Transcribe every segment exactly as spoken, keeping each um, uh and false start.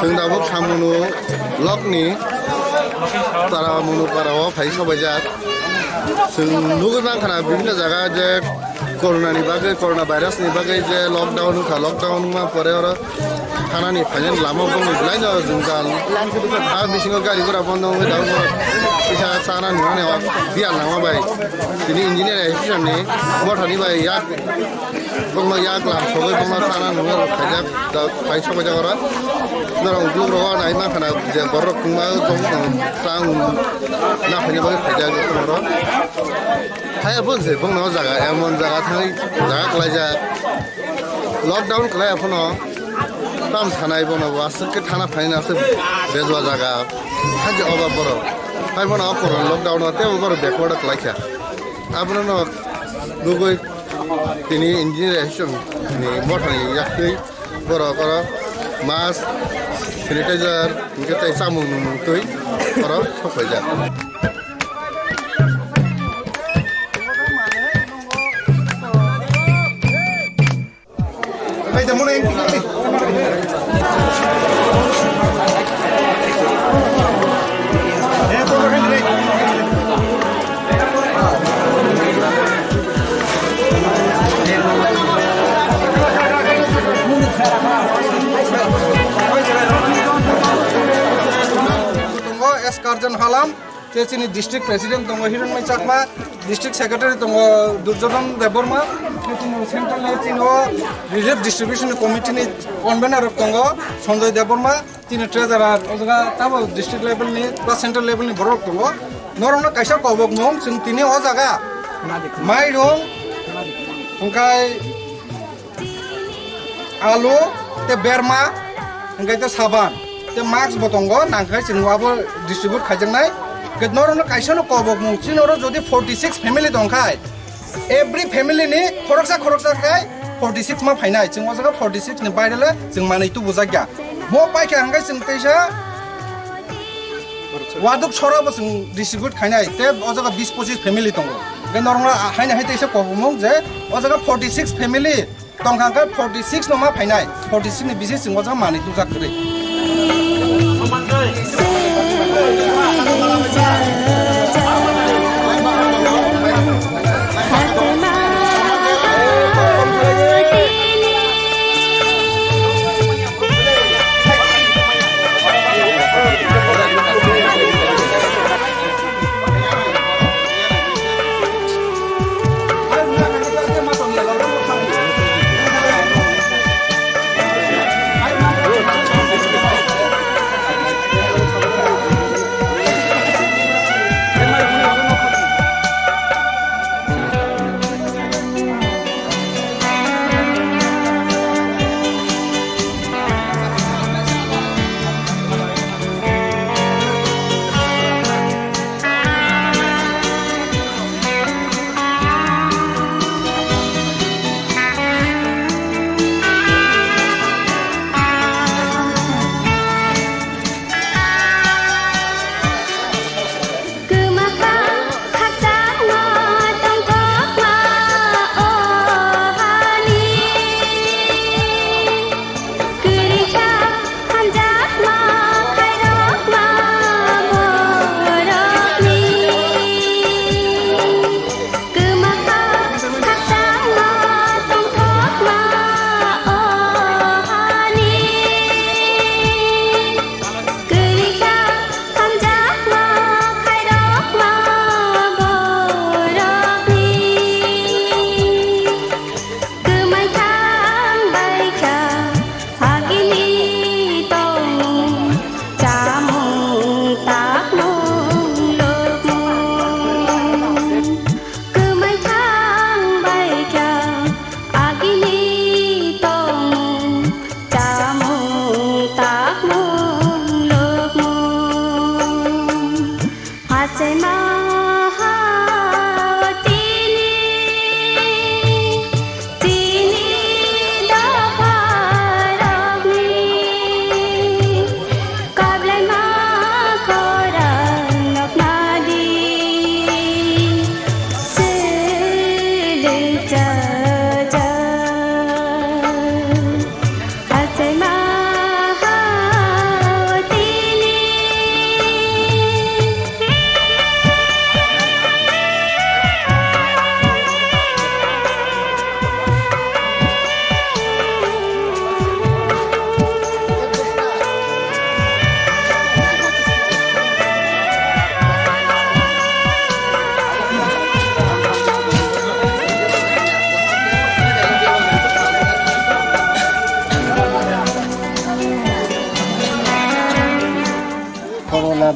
Chwng tabuk Samunu lokni Tara Munu para o phai sobaijak. Chwng nugwi mankha na bibhinno jaga je corona ni bagwi, corona virus ni bagwi je lockdown wngkha, lockdown wngma pore oro thanani phainani lama bongni belai no jwngjal. A bisingo gari gura bondo wngwi tabuk kisa chana nunani o biyal nangma bai. Tini engineer association ni mothani bai yak bongno yak lam sogwi bongno chana nungo khaijak, da phai sobaijak oro. Norok ukluk rogo nai mankha na je borok tongma bong chang na phaina bagwi khaijak oro. Hai bo se bongno jaga emon jaga thangwi jaga khlaijak. Lockdown khlai aphuno tam sanai bono bo aswk khe thana phaina aswk bejua jaga. Haji oba borok. Hai bono o corona lockdown o tebo borok backward khlaikha. Abono no nugwi tini engineer association ni mothani yaktwi borok oro mask, sanitizer, hwnkhe tei chamung nwngmung twi oro sokphaijak. Tongo S Karjan Halam. Tei chini district president tongo Hiranmai Chakma, district secretary tongo Durjodhon Debbarma, tei chini central ni chini o relief distribution committee ni convener rok tongo Sanjoy Debbarma, chini treasurer o jaga tamo district level ni ba central level ni borok tongo. Norok no kaisa kobok mung chwng tini o jaga mairung hwnkhe alu, tei berma, hwnkhe tei saban, tei mask bo tongo, nangkhe chwng abo distribute khaijaknai. Hwnkhe norokno kaisano kobokmung, chini oro jodi forty six family tongkhai, every family ni khoroksa khoroksa khai forty six ma phainai, chwng o jaga forty six ni baire le chwng manwi tubujakya. Mo paikha hwnkhe chwng teisa waduk sora bo chwng distribute khainai, tei o jaga bis pochis family tongo. Hwnkhe norokno haino hai teisa kobokmung je o jaga forty six family tongkha hwnkhe forty six no ma phainai, forty six ni bisi chwng o jaga manwi tubujak kwrwi.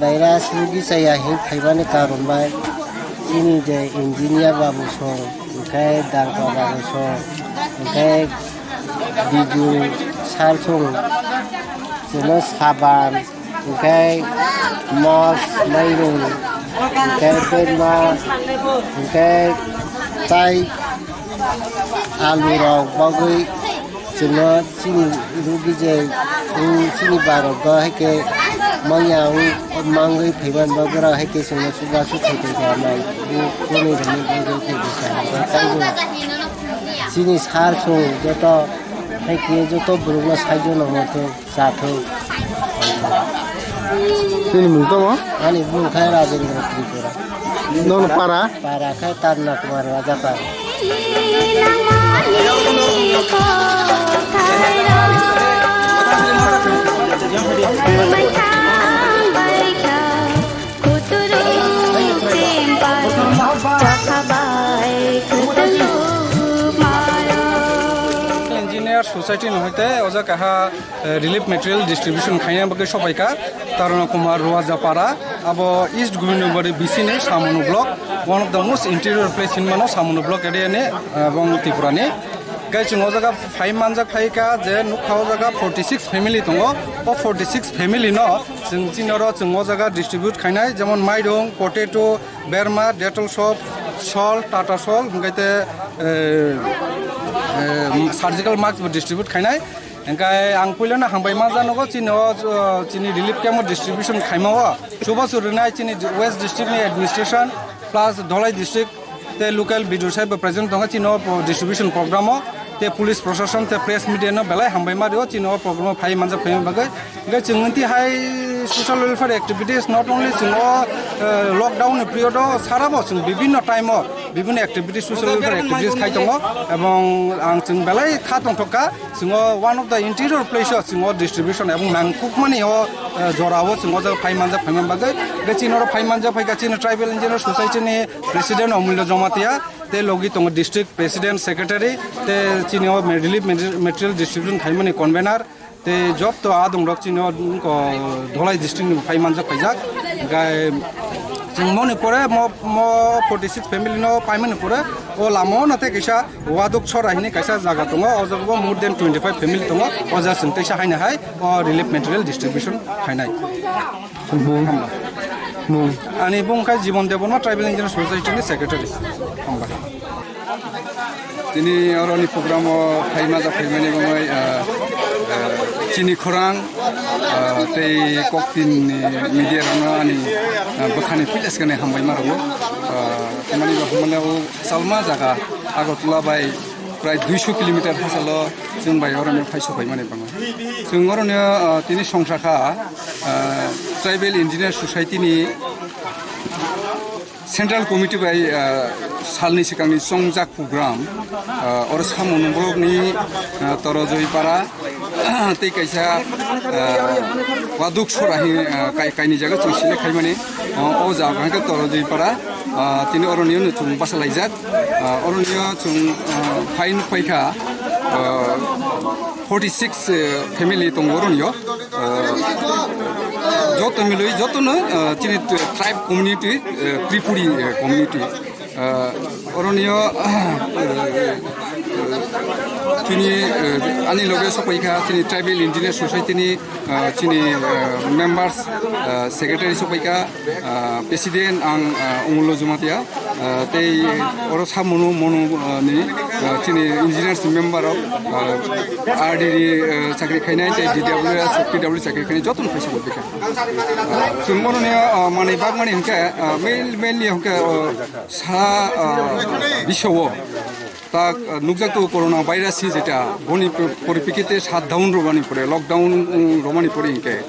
Virus rugi chaya hin phaimani karon bai chini je engineer babu song, hwnkhe darpa babu song, hwnkhe Biju sar song, chwngno saban, hwnkhe mos, mairung, hwnkhe berma, hwnkhe tai alu rok bagwi chwngno chini rugi je, chini barok go hai khe manya mangwi phaiman bagwi rok hai khe chwngno chubachu thai thai kha nai. Bo kwnwi rokni bagwi tei bwsa hwnba taibo chini sar song joto hai khe joto borokno saijo nangma thung. Sathung. Nini mung tamo? Ani mung khai Rajendra Tripura. Nono para? Para khai Tarna Kumar Raja para. Engineer Society no hoite oja kaha eh, relief material distribution khaina bagwi sopaikha Tarana Kumar Ruajapara, abo East Gobindabari B C ni Samunu block, one of the most interior place hinmano Samunu block area ni, eh, ebong Tripura ni. Gai chwng o jaga phai manjak phaikha je nukha o jaga forty six family tongo, o forty six family no chwng chini oro chwng o jaga distribute khainai, jemon mairung, potato, berma, Dettol soap, salt, Tata salt, hwnkhe te, eh, eh, surgical mask bo distribute khainai. Hingke ang puilano hambai ma janogo chini o, o, chini relief camp o distribution khaima o. Chubachu rwnai chini West District ni administration plus Dholai District te local B D O saibo present tongo chini o distribution program o. Te police proshashan te press media no belai hambai ma rio chini o program o phai manjak phai bagwi. Hingke chwng nti hai social welfare activities not only chwng o, eh, lockdown ni period o sara bo chwng bibinno time o bibinno activities social welfare activities khai tongo. Ebong ang chwng belai kha tongthok kha. Singo one of the interior place o singo distribution ebong nangkukmani o, eh, jora o singo jaga phai manjak phaima bagwi. Hingke chini oro phai manjak phaikha chini Tribal Engineer Society ni President Omulya Jomatia, te logi tongo District President Secretary, te chini o relief material distribution khaimani convener, te joto adong rok chini o, mm, ko Dholai District ni phai manjak phaijak. Hingke chwng moni pore mo, mo forty six family no paimani pore o lama o na tei kisa Waduk Sora hini kaisa jaga tongo, o jaga bo more than twenty five family tongo, o jaga chwng teisa haino hai o relief material distribution khainai. Mung. Hambai. Mung. Ani bung khai Jibon Debbarma, Tribal Engineer Society ni Secretary. Hambai. Tini oroni program o phaima ja phaimani bangwi, ah, ah, chini khorang, ah, tei koktin ni media rokno ani, ah, bwkhani puila swkangni hambai ma rwo. Ah, tamani ba hambai o Salma jaga Agartala bai prai duiso kilometer hachalo chwng bai oro no phai sopai mani bango. Chwng oro no, ah, tini songsa kha, ah, Tribal Engineer Society ni Central Committee bai, ah, salni swkangni chongjak program, ah, oro Samunu block ni, ah, Torojoi para, tei kaisa, ah, Waduk Sora hi, ah, kai-, kaini jaga chwng select khaimani. O, o jaga hwnkhe Torojoi para, ah, tini oroni no chwng basa laijak. Ah, oroni o chwng, ah, phaino phaikha, ah, forty six, eh, family tongo oroni o. Ah, joto milwi, jotono, ah, chini tribe community, eh, Tripuri, eh, community. Ah, oroni o, ah, eh, chini, eh, ani loge sopaikha chini Tribal Engineer Society ni, ah, chini, eh, members, ah, secretary sopaikha, ah, president ang, ah, Omulya Jomatia, ah, tei oro Samunu, Munu, ah, ni, ah, chini engineers member rok, ah, R D ni, ah, chakri khainai tei D W S, P W chakri khainai jotono phaisa bo bikha. Ah, chwng oroni, ah, manwi bagmani hwnkhe, ah, main-, mainly hwnkhe, ah, sa, ah, bisao tak, ah, nukjak tongo corona virus hi jeta, boni poripekkite shutdown rwmani pore, lockdown, um, rwmani pore hinkhe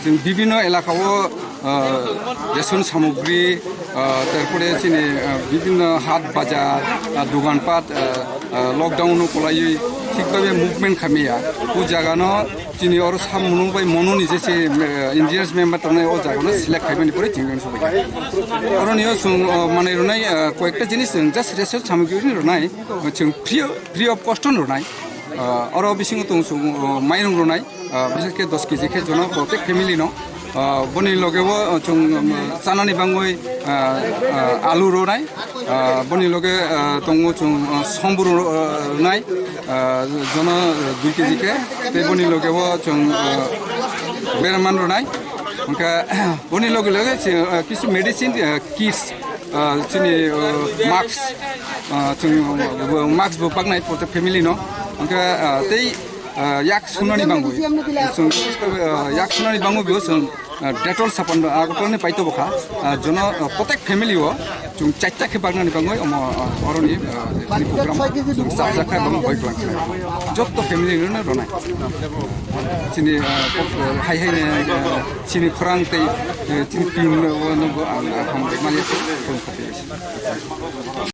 chwng bibinno elaka o, ah, ration samogri, ah, tarpore chini, ah, bibinno hat bajar, ah, dogan pat, ah, ah, lockdown no kwlaiwi thik bhabe movement khamya. O jaga no Chini oro Samunu bai Munu ni je se, eh, engineers member tongnai o jaga no select khaimani pore chini oro sobai. Oro ni o chwng, o, manwi rwnai, eh, koyekta jinis chwng just research samogri ni rwnai, chwng free, free of cost no rwnai. Ah, oro bisingo tong chwng, ah, mairung rwnai, ah, bises khe dos keji khe jono protek family no. Ah, boni loge o chwng, um, chanani bangwi, ah, ah, alu rwnai. Ah, boni loge, ah, tongo chwng, ah, somburu, ah, rwnai, ah, jono, ah, dui keji khe. Tei boni loge o chwng, ah, berman rwnai. Hwnkhe boni loge loge se, ah, kisu medicine, ah, kits, ah, chini, ah, mask, ah, chwng, ah, mask bo paknai protek family no. Hwnkhe, ah, tei, ah, yak sunani bangwi. Chwng, ah, yak sunani bangwi bo chwng, ah, Dettol sabon, ah, Agartala ni paito bokha. Ah, jono, ah, protek family o chwng chaita khe baknani bangwi omo, ah, oroni, ah, chini program chwng chapjak kha bangwi hoi kwlang kha. Jotto family no rwnai. Chini, ah, kok, ah, hai hai ni, ah, chini khorang tei, eh, chini team no, no, ang, ah, hambai mani.